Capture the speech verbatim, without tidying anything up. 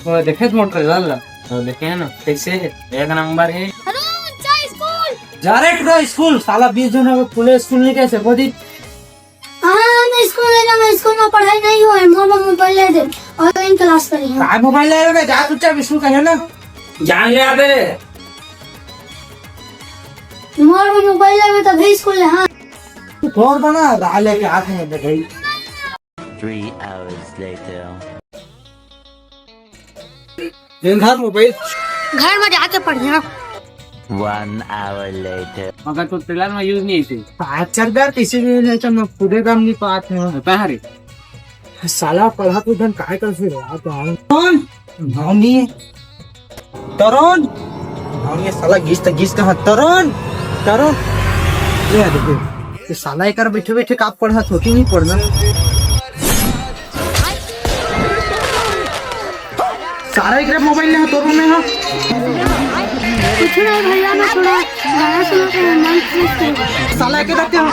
वो देखे तो मोर ट्रेलर ला। तो देखे है ना, कैसे है? एक नंबर है। हेलो, जा स्कूल। जा रे टुरा स्कूल, साला बीस जन हो, पूरे स्कूल नहीं कैसे बोदी। हाँ, मैं स्कूल नहीं जाऊँ, मैं स्कूल में पढ़ाई नहीं होए, मोर मोबाइल ले दे, ऑनलाइन क्लास करी हम। काय मोबाइल ले रे, जा चुपचाप स्कूल कहे ना। जान ले आबे। मोर मोबाइल लेबे तभी स्कूल ले, हाँ। तू छोड़ दे ना, राह लेके हाथ में दे भाई। Three hours later. दिन भर मोबाइल। घर में जाके पढ़िया। One hour later. मगर तो ट्रेलर में यूज नहीं थी। आज चल यार, किसी भी नहीं तो मैं पूरे काम नहीं पाते हैं। पहरे। साला पढ़ा तो धन काय कर फिर रहा था। कौन? भावनी। तरुण। भावनी साला घिस त घिस कहाँ? तरुण। तरुण। ये देखो। ये साला एकर बैठे बैठे का पढ़ा, छोटी नहीं पढ़ना। सारा एक मोबाइल ले तोर में हा। कुछ नहीं भैया, मैं थोड़ा गाना सुना के मन फ्रेश करूँ। साला के रखते हो।